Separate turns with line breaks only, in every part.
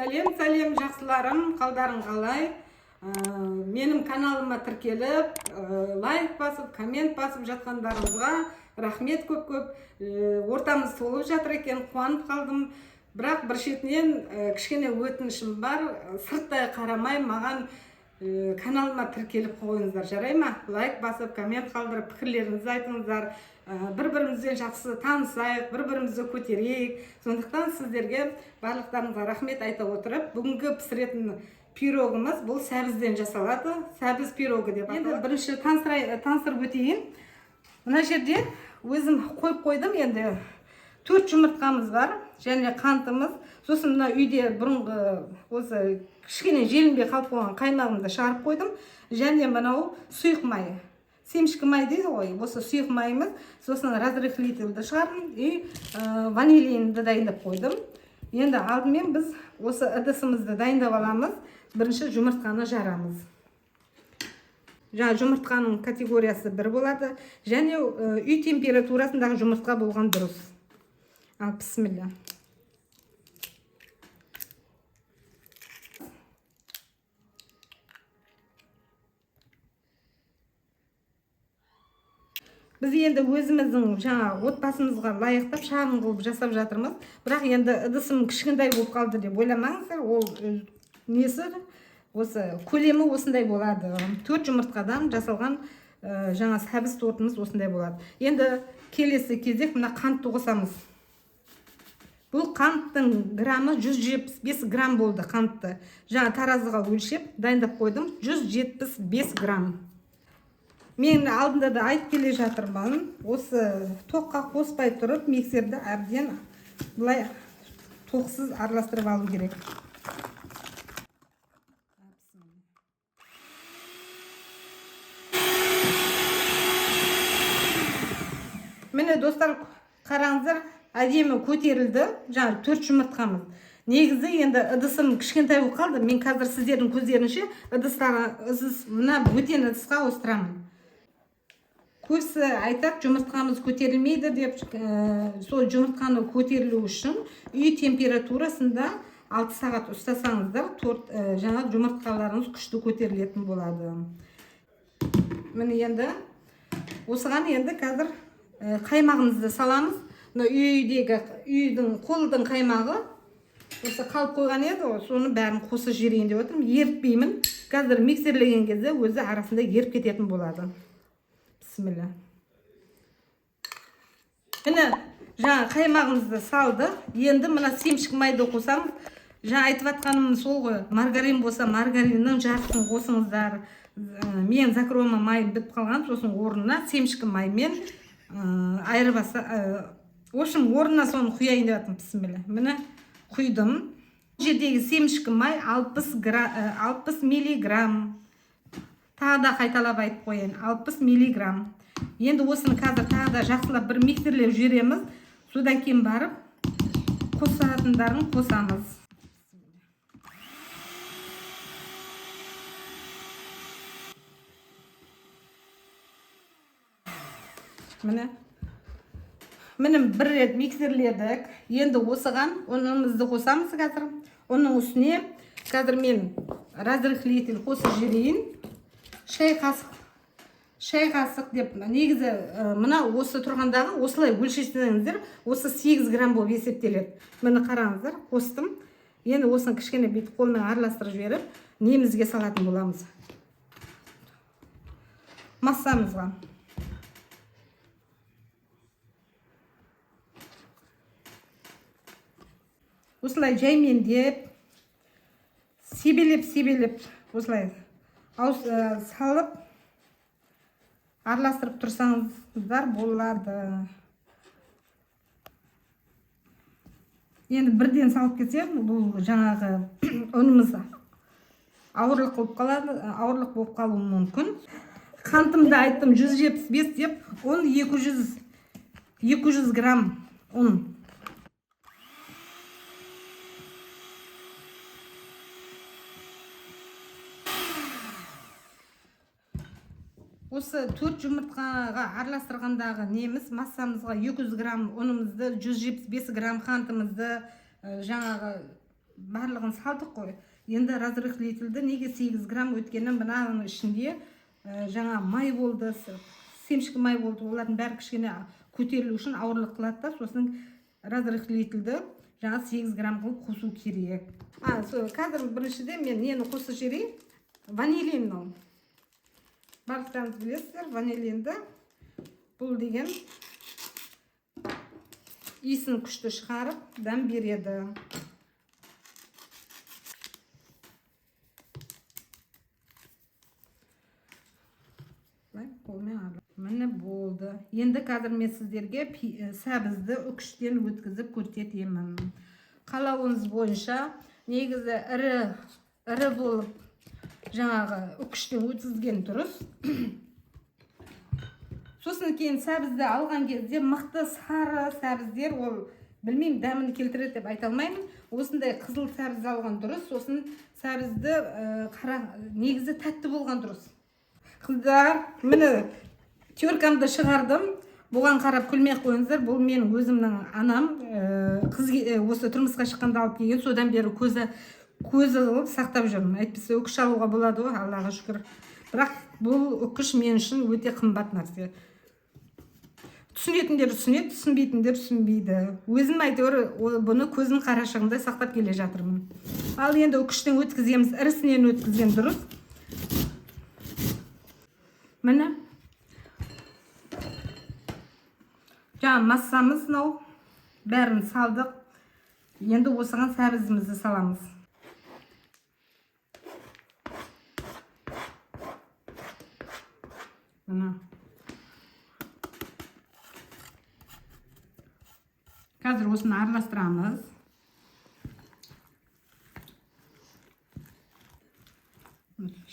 Сәлем, сәлем, жақсыларым, қалдарың қалай? Менің каналыма тіркеліп, лайк басып, коммент басып жатқандарыңызға рахмет көп-көп. Ортамыз толып жатыр екен, қуанып қалдым. Бірақ бір шетінен кішкене өтінішім бар. Сырттай қарамай маған каналыма тіркеліп қойыңыздар, жарай ма? Лайк басып, коммент қалдырып, пікірлеріңізді айтыңыздар. Бір-бірімізбен жақсы танысайық, бір-бірімізді көтерейік. Сондықтан сіздерге барлықтарыңызға рахмет айта отырып, бүгінгі пісіретін пирогымыз бұл сәбізден жасалады. Сәбіз пирогы деп аталады. Енді бірінші таныстырып өтейін. Мына жерде өзім қойып қойдым енді. 4 жұмыртқамыз бар және қантымыз. Сосын мына үйде бұрынғы осы кішкене желінбей қалып қойған қаймағымды шығарып қойдым. Және мынау сұйық май. Семішкі май дейді ғой, осы сұйық майымыз. Сосын разрыхлительді шығардым и ванилинді дайындап қойдым. Енді алдымен біз осы ыдысымызды дайындап аламыз. Бірінші жұмыртқаны жарамыз. Жаңа жұмыртқаның категориясы бір болады. Және үй температурасындағы жұмыртқа болған дұрыс. Ал, бісміллә. Біз енді өзіміздің жаңа отбасымызға лайықтап шағын қылып жасап жатырмыз. Бірақ енді ыдысым кішкентай болып қалды деп ойламаңыздар. Ол несі осы көлемі осындай болады. 4 жұмыртқадан жасалған жаңа сәбіз тортымыз осындай болады. Енді келесі кезек мына қантты қосамыз. Бұл қанттың граммы 175 грамм болды қантты. Жаңа таразыға өлшеп дайындап қойдым. 175 грамм. Мен алдында да айтып келе жатырмын. Осы тоққа қоспай тұрып миксерді әбден былай тоқсыз араластырып алу керек. Міне, достар, қараңыздар, әдемі көтерілді жаңа 4 жұмыртқамыз. Негізі енді ыдысым кішкентай болып қалды. Мен қазір сіздердің көздерінше ыдыс мына бөтен ыдысқа ауыстырамын. Көбісі айтады, жұмыртқамыз көтерілмейді деп. Сол жұмыртқаны көтерілу үшін үй температурасында 6 сағат ұстасаңыздар, торт, жаңа жұмыртқаларыңыз күшті көтерілетін болады. Міне, енді осыған енді қазір қаймағымызды саламыз. Мына үйдегі үйдің қолдың қаймағы осы қалып қойған еді ғой, соны бәрін қосып жіберейін деп отырмын. Ерітпеймін. Қазір миксерлеген кезде өзі арасында еріп кететін болады. Бісміллә. Міне, жаңа қаймағымызды салдық. Енді мына семшік майды қосамыз. Жаңа айтып жатқаным сол ғой, маргарин болса маргариннің жартысын қосыңыздар. Мен закрома майым бітіп қалған, сосын орнына семшік маймен айырбаса, в общем, орнына соны құяйын деп жатырмын. Бісміллә. Міне, құйдым. Бұл жердегі семішкі май 60 миллиграмм. Тағы да қайталап айтып қояйын, 60 миллиграмм. Енді осыны қазір тағы да жақсылап бір миксерлеп жібереміз. Содан кейін барып қосатындарын қосамыз. Міне, міне, бір рет миксерледік. Енді осыған ұнымызды қосамыз қазір. Ұнның үстіне қазір мен разрыхлитель қосып жіберейін. Шай қасық деп негізі, мына осы тұрғандағы осылай өлшесеңіздер, осы 8 грамм болып есептеледі. Міне, қараңыздар, қостым. Енді осыны кішкене бүйтіп қолмен араластырып жіберіп, немізге салатын боламыз, массамызға. Осылай жаймендеп, себелеп себелеп осылай салып араластырып тұрсаңыздар болады. Енді бірден салып кетсем, бұл жаңағы ұнымыз ауырлық қылып қалады, ауырлық болып қалуы мүмкін. Қантымды айттым 175 деп, ұн 200 грамм ұн. Осы 4 жұмыртқаға араластырғандағы неміз массамызға 200 грамм ұнымызды, 175 грамм қантымызды, жаңағы Барлығын салдық қой. Енді разрыхлительді неге 8 грамм? Өйткені мынаның ішінде жаңа май болды, семшік май болды, олардың бәрі кішкене көтерілу үшін ауырлық қылады да, сосын разрыхлительді жаңа 8 грамм қылып қосу керек. А сол қазір біріншіден мен нені қосып жіберейін? Ванилин. Мынау барлықтарыңыз білесіздер ванилинді. Бұл деген иісін күшті шығарып, дәм береді. Былай қолмен міне, болды. Енді қазір мен сіздерге сәбізді үкіштен өткізіп көрсетемін. Қалауыңыз бойынша, негізі ірі ірі болып жаңағы үкіштен өткізген дұрыс. Сосын кейін сәбізді алған кезде мықты сары сәбіздер, ол білмеймін, дәмін келтіреді деп айта алмаймын. Осындай қызыл сәбіз алған дұрыс. Сосын сәбізді қара, негізі тәтті болған дұрыс. Қыздар, міне, теркамды шығардым. Бұған қарап күлмей ақ қойыңыздар, бұл менің өзімнің анам қыз осы тұрмысқа шыққанда алып келген. Содан бері көзі қылып сақтап жүрмін. Әйтпесе үкіш алуға болады ғой, Аллаға шүкір. Бірақ бұл үкіш мен үшін өте қымбат нәрсе. Түсінетіндер түсінеді, түсінбейтіндер түсінбейді. Өзім әйтеуір бұны көзім қарашығындай сақтап келе жатырмын. Ал енді үкіштен өткіземіз. Ірісінен өткізген дұрыс. Міне, жаңа массамыз мынау, бәрін салдық. Енді осыған сәбізімізді саламыз. Міне, қазір осыны араластырамыз.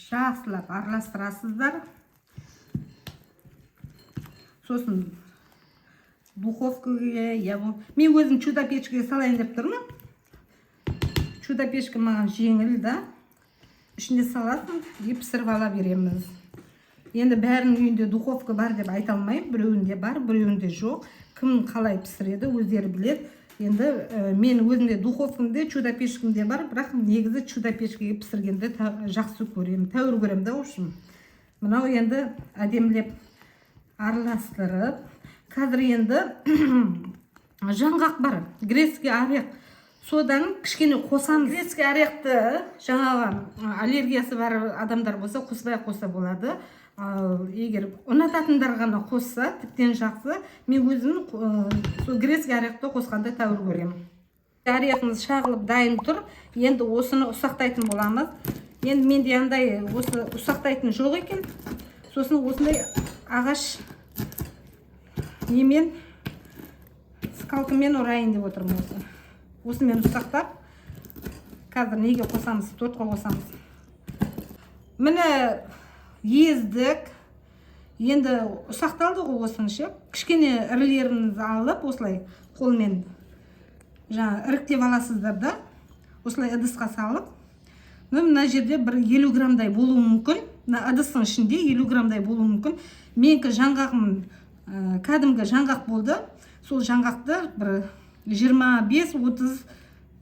Жақсылап араластырасыздар. Сосын духовкаға я мен өзім чудо печкаға салайын деп тұрмын. Чудо печка маған жеңіл да, ішінде саласың и пісіріп ала береміз. Енді бәрінің үйінде духовка бар деп айта алмаймын, біреуінде бар, біреуінде жоқ. Кім қалай пісіреді, өздері біледі. Енді мен өзімде духовкам де, чудо печкам де бар, бірақ негізі чудо печкаге пісіргенді жақсы көремін, тәуір көремін да. В общем, мынау енді әдемілеп араластырып, қазір енді жаңғақ бар, грецкий орех, содан кішкене қосамыз. Грецкий орехті жаңағы аллергиясы бар адамдар болса, қоспай ақ қойса болады. Ал егер ұнататындар ғана қосса, тіптен жақсы. Мен өзім сол грецкий орехті қосқанды тәуір көремін. Орехымыз шағылып дайын тұр. Енді осыны ұсақтайтын боламыз. Енді менде андай осы ұсақтайтын жоқ екен. Сосын осындай ағаш немен, скалкамен ұрайын деп отырмын. Осымен ұсақтап, қазір неге қосамыз? Тортқа қосамыз. Міне, ездік. Енді ұсақталды ғой осыны ше. Кішкене ірілеріңізді алып, осылай қолмен жаңа іріктеп аласыздар да, осылай ыдысқа салып. Мына жерде бір 50 граммдай болуы мүмкін, мына ыдыстың ішінде 50 граммдай болуы мүмкін. Менікі жаңғағым кәдімгі жаңғақ болды. Сол жаңғақты бір 25-30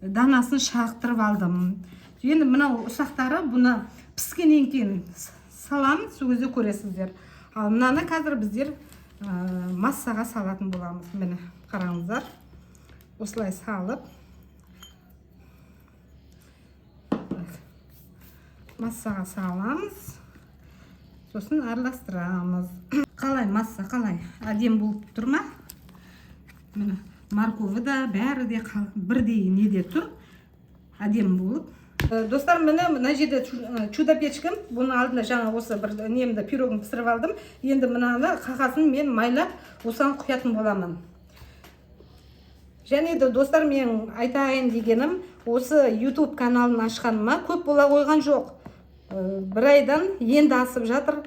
данасын шақтырып алдым. Енді мынау ұсақтары, бұны піскеннен кейін саламын, сол кезде көресіздер. Ал мынаны қазір біздер массаға салатын боламыз. Міне, қараңыздар, осылай салып, массаға саламыз, сосын араластырамыз. Қалай масса, қалай әдемі болып тұр ма? Міне, морковы да, бәрі де бірдей неде тұр, әдемі болып. Достар, міне, мына жерде чудо печкам. Бұның алдында жаңа осы бір немді, пирогын пісіріп алдым. Енді мынаны қағазын мен майлап, осыған құятын боламын. Және де, достар, мен айтайын дегенім, осы YouTube каналын ашқаныма көп бола қойған жоқ. Бір айдан енді асып жатыр.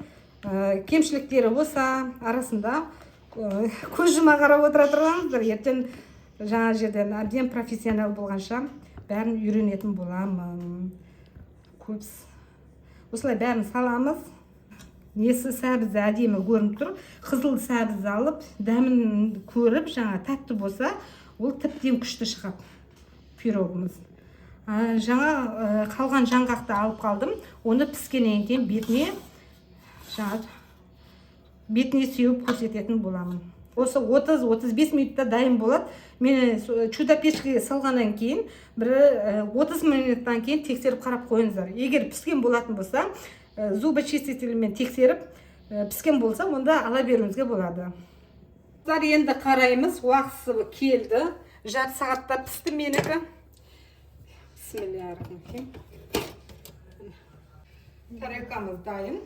Кемшіліктері болса, арасында көз жұма қарап отыра тұрғаныңыздар. Ертең жаңа жерден әбден профессионал болғанша бәрін үйренетін боламын. Көп осылай бәрін саламыз. Несі, сәбізі әдемі көрініп тұр. Қызыл сәбіз алып, дәмін көріп, жаңа тәтті болса, ол тіптен күшті шығады пирогымыз. Жаңа қалған жаңғақты алып қалдым. Оны піскеннен кейін бетіне жаңа бетіне сеуіп көрсететін боламын. Осы 30-35 минутта дайын болады. Мен чудо печкеге салғаннан кейін бір 30 минуттан кейін тексеріп қарап қойыңыздар. Егер піскен болатын болса, зубочистительмен тексеріп, піскен болса, онда ала беруіңізге болады. Достар, енді қараймыз, уақыты келді. Жарты сағатта пісті менікі. Бисмиллахиррахманиррахим. Тарелкамыз дайын.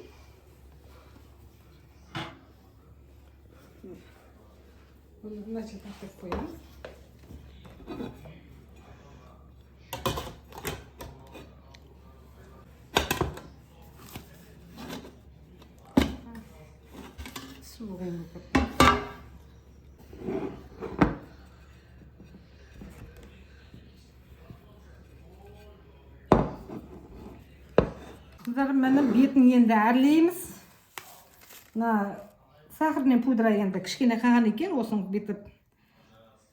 Бұны мына жерге әкеліп қоямыз. Су құйып кетті. Қыздар, міне, бетін енді әрлейміз. Мына сахарный пудра енді кішкене қалған екен, осыны бүйтіп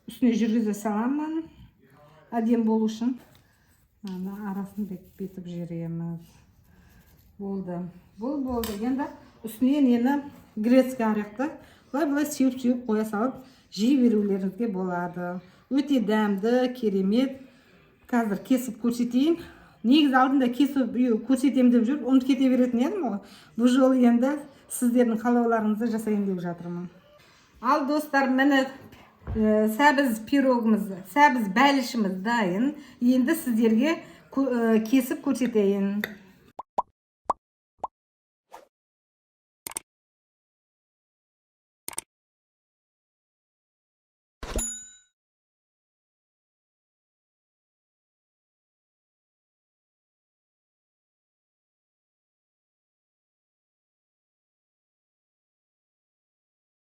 үстіне жүргізе саламын әдемі болу үшін. Мына арасын бүйтіп жібереміз. Болды. Бұл болды. Енді үстіне нені, грецкий орехты былай-былай сеуіп-сеуіп қоя салып жей берулеріңізге болады. Өте дәмді, керемет. Қазір кесіп көрсетейін. Негізі алдында кесіп көрсетемін деп жүріп, ұмытып кете беретін едім ғой. Бұл жолы енді сіздердің қалауларыңызды жасайын деп жатырмын. Ал, достар, міне, сәбіз пирогымыз, сәбіз бәлішіміз дайын. Енді сіздерге кесіп көрсетейін.